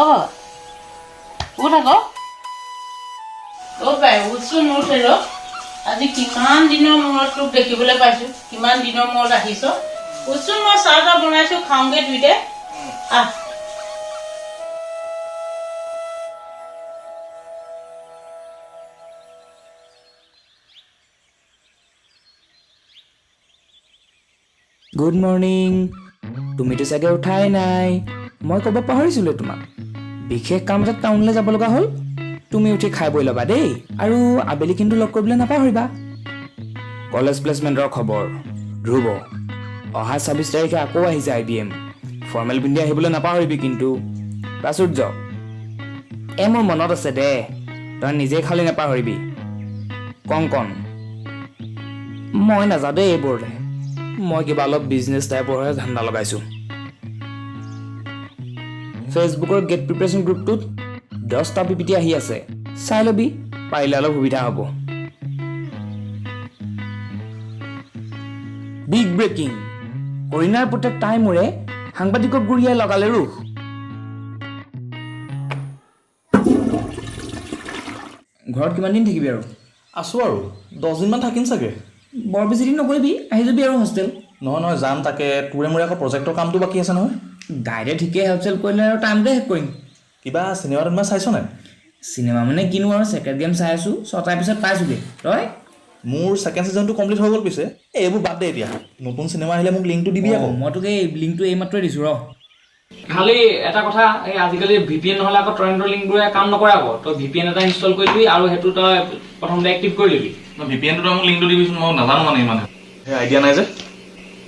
অ উঠ আকৌ। অ বাই, উঠচোন, উঠ। ৰ, আজি কিমান দিনৰ মূৰত তোক দেখিবলৈ পাইছো, কিমান দিনৰ মূৰত আহিছ। উঠচোন, মই চাহ তাহ বনাইছো, খাওঁগে দুইটাই, আহ। Good morning. তুমিতো চাগে উঠাই নাই। মই ক'ব পাহৰিছিলোঁ তোমাক, বিশেষ কাম এটাত টাউনলৈ যাব লগা হ'ল। তুমি উঠি খাই বৈ ল'বা দেই, আৰু আবেলি কিন্তু লগ কৰিবলৈ নাপাহৰিবা। কলেজ প্লেচমেণ্টৰ খবৰ ধ্ৰুৱ, অহা 26 তাৰিখে আকৌ আহিছে আই বি এম। ফৰ্মেল পিন্ধি আহিবলৈ নাপাহৰিবি কিন্তু। প্ৰাচুৰ্য, এ মোৰ মনত আছে দে, তই নিজেই খালি নাপাহৰিবি। কংকন, মই নাযাওঁ দেই এইবোৰলৈ, মই কিবা অলপ বিজনেছ টাইপৰহে ধান্দা লগাইছোঁ। ফেচবুকৰ গেট প্ৰিপেৰেশ্যন গ্ৰুপটোত 10টা পি পি টি আহি আছে, চাই ল'বি, পাৰিলে অলপ সুবিধা হ'ব। বিগ ব্ৰেকিং, কৰিণাৰ পুতেক তাইমূৰে সাংবাদিকক গুৰিয়াই লগালে ৰোষ। ঘৰত কিমান দিন থাকিবি আৰু? আছোঁ আৰু 10 দিনমান থাকিম চাগে। বৰ বেছি দিন নকৰিবি, আহি যাবি আৰু হোষ্টেল। নহয় নহয়, যাম তাকে, তোৰে মোৰে আকৌ প্ৰজেক্টৰ কামটো বাকী আছে নহয়। গাইডে ঠিকেই হেল্প চেল্প কৰিলে আৰু টাইমতে শেষ কৰিম। কিবা চিনেমা তিনেমা চাইছ নাই? চিনেমা মানে কিনো আৰু, ছেক্ৰেট গেম চাই আছোঁ, 6টাৰ পিছত পাইছোঁগৈ। তই? মোৰ ছেকেণ্ড ছিজনটো কমপ্লিট হৈ গ'ল পিছে। এই এইবোৰ বাদ দে, এতিয়া নতুন চিনেমা আহিলে মোক লিংকটো দিবি আকৌ। মই তোক এই লিংকটো এইমাত্ৰই দিছোঁ ৰ। খালি এটা কথা, এই আজিকালি ভি পি এন নহ'লে আকৌ টৰেণ্টৰ লিংকবোৰে কাম নকৰে আকৌ। তই ভি পি এন এটা ইনষ্টল কৰি দিবি আৰু সেইটো তই প্ৰথমতে এক্টিভ কৰি ল'বি। ভি পি এনটো তই মোক লিংকটো দিবিচোন, মই নাজানো মানে ইমান সেই আইডিয়া নাই যে।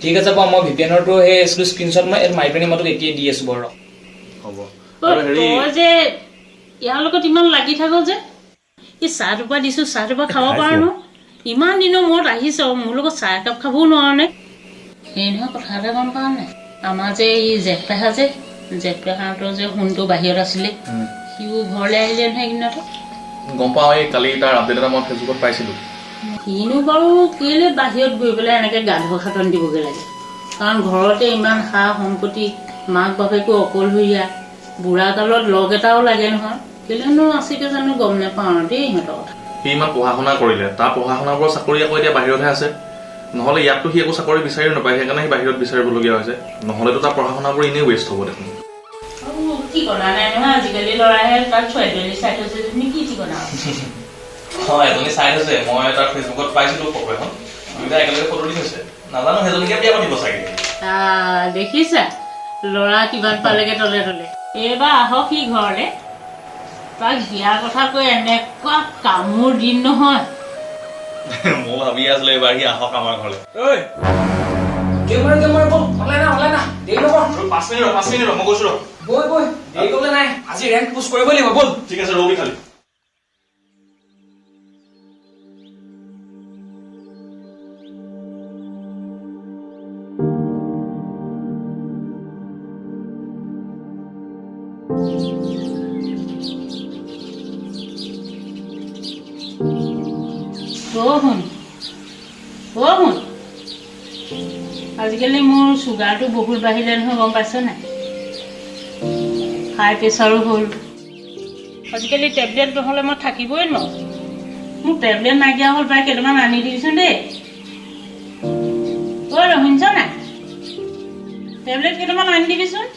ঠিক আছে বাৰু, মই ভি পি এনৰটো সেই স্ক্ৰীনশ্বট মই মাৰি পিনি মই তোক এতিয়াই দি আছোঁ বাৰু, ৰ। হ'ব। অ, তই যে ইয়াৰ লগত ইমান লাগি থাক যে, এই চাহ টোপা দিছো, চাহ টোপা খাব পাৰ ন? ইমান দিনৰ মূৰত আহিছ, মোৰ লগত চাহ একাপ খাবও নোৱাৰ নে? সেই নহয়, কথা এটা গম পাৱ নাই? আমাৰ যে এই জেঠ পেহা যে, জেঠ পেহাহঁতৰ যে সোণটো বাহিৰত আছিলে, সিও ঘৰলৈ আহিলে নহয় এইকেইদিনতে। গম পাওঁ, এই কালি তাৰ আপডেট এটা মই ফেচবুকত পাইছিলোঁ। সিনো বাৰু কেলৈ বাহিৰত গৈ পেলাই এনেকৈ গাধ খাটন দিবগৈ লাগে? কাৰণ ঘৰতে ইমান সা সম্পত্তি, মাক বাপেকো অকলশৰীয়া, বুঢ়া কালত লগ এটাও লাগে নহয়। কেলেনো আছেগৈ জানো, গম নাপাওঁ আৰু দেই ইহঁতৰ কথা। সি ইমান পঢ়া শুনা কৰিলে, তাৰ পঢ়া শুনাবোৰৰ চাকৰি আকৌ এতিয়া বাহিৰতহে আছে। নহ'লে ইয়াততো সি একো চাকৰি বিচাৰিও নাপায়, সেইকাৰণে সি বাহিৰত বিচাৰিবলগীয়া হৈছে। নহ'লেতো তাৰ পঢ়া শুনাবোৰ এনেই ৱেষ্ট হ'ব দেখোন। আৰু ঠিকনা নাই নহয়, আজিকালি ল'ৰাহে তাত ছোৱালী চাই থৈছে, তুমি কি ঠিকনা? হয়, এজনী চাই থৈছে, মই তাৰ ফেচবুকত পাইছিলোঁ ফটো এখন, দুয়োটা একেলগে ফটো দি থৈছে। নাজানো সেইজনীকে বিয়া পাতিব চাগে। দেখিছা ল'ৰা কিমান পালেগে তলে তলে। এইবাৰ আহক সি ঘৰলে, তাক বিয়াৰ কথা কৈ এনেকুৱা কামোৰ দিম নহয়। মই ভাবি আছিলো এইবাৰ সি আহক আমাৰ ঘৰলৈ। ঐ গেমাৰ গেমাৰ, বল, অনলাইন আহ, অনলাইন আহ, দেৰি নকৰ। 5 মিনিট ৰ, 5 মিনিট ৰ, মই গৈছো ৰ। বৈ বৈ, দেৰি কৰিবলৈ নাই, আজি ৰেংক পুছ কৰিবই লাগিব, ব'ল। ঠিক আছে, ৰবি খালি। অ' শুন, অ' শুন, আজিকালি মোৰ চুগাৰটো বহুত বাঢ়িলে নহয়, গম পাইছ নাই? হাই প্ৰেছাৰো হ'ল। আজিকালি টেবলেট নহ'লে মই থাকিবই নোৱাৰোঁ। মোৰ টেবলেট নাইকিয়া হ'ল, প্ৰায় কেইটামান আনি দিবিচোন দেই। ঐ ৰ, শুনিছ নাই? টেবলেট কেইটামান আনি দিবিচোন।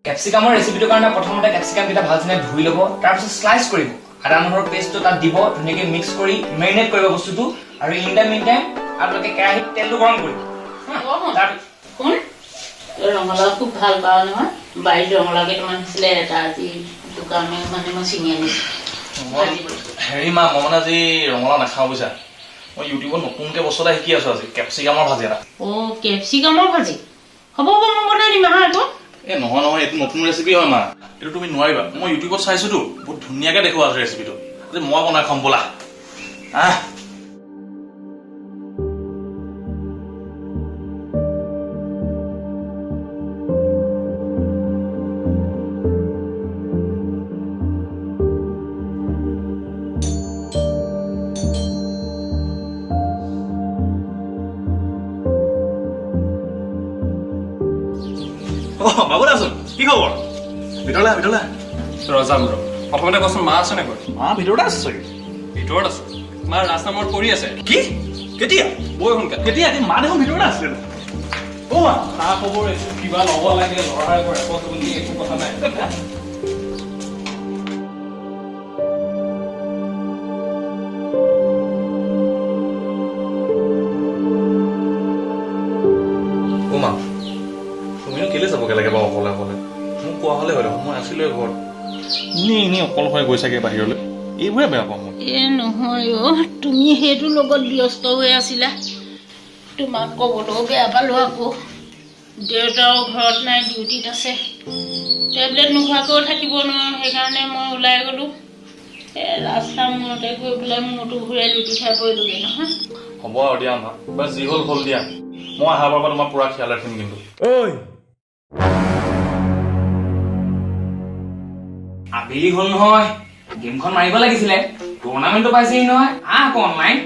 কেপচিকামৰ ৰেচিপিটোৰ কাৰণে প্ৰথমতে কেপচিকামকেইটা ভালধৰণে ধুই ল'ব, তাৰপিছত শ্লাইচ কৰিব, আদা নহৰু পেষ্টটো তাত দিব, ধুনীয়াকৈ মিক্স কৰি মেৰিনেট কৰিব বস্তুটো, আৰু ইন the mean time আপোনালোকে কেৰাহীত তেলটো গৰম কৰিব। অ শুন, শুন, তই ৰঙালাও খুব ভাল পাৱ নহয়? বাৰীত ৰঙালাও কেইটামান আছিলে, এটা আজি দোকানে মানে মই ছিঙি আনিছোঁ ভাজিবলৈ। হেৰি মা, মই মানে আজি ৰঙালাও নাখাওঁ বুজিছা। মই ইউটিউবত নতুনকৈ বস্তু এটা শিকি আছোঁ আজি, কেপচিকামৰ ভাজি এটা। অ' কেপচিকামৰ ভাজি? হ'ব হ'ব, মই বনাই দিম, আহা আকৌ। এ নহয় নহয়, এইটো নতুন ৰেচিপি হয় মা, এইটো তুমি নোৱাৰিবা। মই ইউটিউবত চাইছোতো, বহুত ধুনীয়াকৈ দেখুওৱা আছে ৰেচিপিটো। আজি মই বনাই খাম ব'লা। আহ। অ বাবুদাচোন, কি খবৰ? ভিতৰলৈ আহ, ভিতৰলৈ আহ। ৰ, যাম ৰ। প্ৰথমতে কচোন, মা আছে নে ঘৰত? মা ভিতৰতে আছে চাগে। ভিতৰত আছে? মা ৰাস্তা মূৰত পৰি আছে। কি? কেতিয়া? বৈ সোনকালে। কেতিয়া? মা দেখোন ভিতৰতে আছিলে। অ মা। খা খবৰ একো, কিবা ল'ব লাগে ল'ৰাৰ ঘৰ ৰেচপনচিবিলিটি, একো কথা নাই। অ মা, তুমিনো কেলে যাবগে লাগে বাৰু অকলে অকলে? মোক কোৱা হ'লে হয় দেখোন, মই আছিলোৱে ঘৰত। এনেই এনেই অকলশৰে গৈছাগে বাহিৰলৈ, এইবোৰে বেয়া পাওঁ মই। এ নহয় অ', তুমি সেইটোৰ লগত ব্যস্ত হৈ আছিলা, তোমাক ক'বলৈও বেয়া পালোঁ আকৌ। দেউতাও ঘৰত নাই, ডিউটিত আছে। টেবলেট নোখোৱাকৈও থাকিব নোৱাৰোঁ, সেইকাৰণে মই ওলাই গ'লোঁ। এই ৰাস্তা মূৰতে গৈ পেলাই মূৰটো ঘূৰাই লুটি খাই পৰিলোগৈ নহয়। হ'ব আৰু দিয়া মা, বাছ যি হ'ল হ'ল দিয়া। মই অহাৰ পৰা তোমাৰ পুৰা খিয়াল ৰাখিম কিন্তু। ঐ। আবেলি হ'ল নহয়, গেমখন মাৰিব লাগিছিলে। টুৰ্ণামেণ্টটো পাইছেহি নহয়। আহ আকৌ অনলাইন।